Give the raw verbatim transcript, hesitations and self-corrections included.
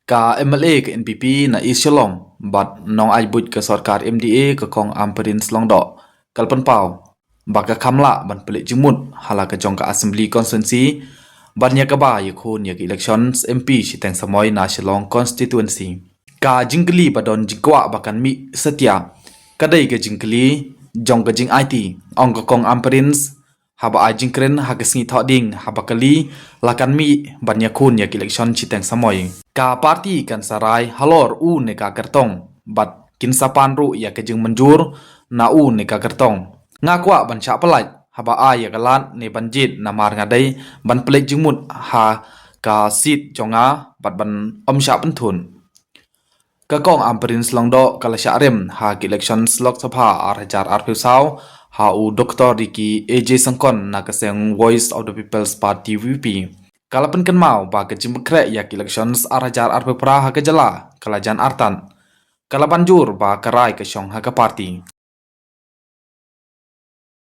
Ka M L A ka N P P na East Shillong bad nongai buit ka sorkar M D A ka Kong Ampareen Lyngdoh ka la pynpaw ba ka kham lah ban pynleit jingmut ha la ka jong ka Assembly Constituency ban ïa kaba ïakhun ïa ka election M P shiteng samoi na Shillong Constituency. Ka jingkylli ba don jingkwah ba kan mih satia ka dei ka jingkylli jong ka jingaiti, ong ka Kong Ampareen haba ai jingkren ha ka sngi Thohdieng haba kylli la kan mih ban ïakhun ïa ka election shiteng samoi. Ka party kan sa rai halor une ka kyrtong bad kin sa pan ruh ïa ka jingmynjur na une ka kyrtong. Nga kwah ban shah pyllait haba ai ïa ka lad ne ban jied namar nga dei ban pynleit jingmut ha ka seat jong nga bad ban ym shah pynthut. Ka Kong Ampareen Lyngdoh ka la shah rem ha ka election Lok Sabha ar hajar arphew saw ha u Doctor Ricky A J Syngkon na ka seng Voice of the People's Party V P P. Ka la pynkynmaw ba ka jingpynkhreh ïa ka election ar hajar arphew phra ha ka jylla ka la jan artat. Ka la ban jur ba ka rai ka shong ha ka party.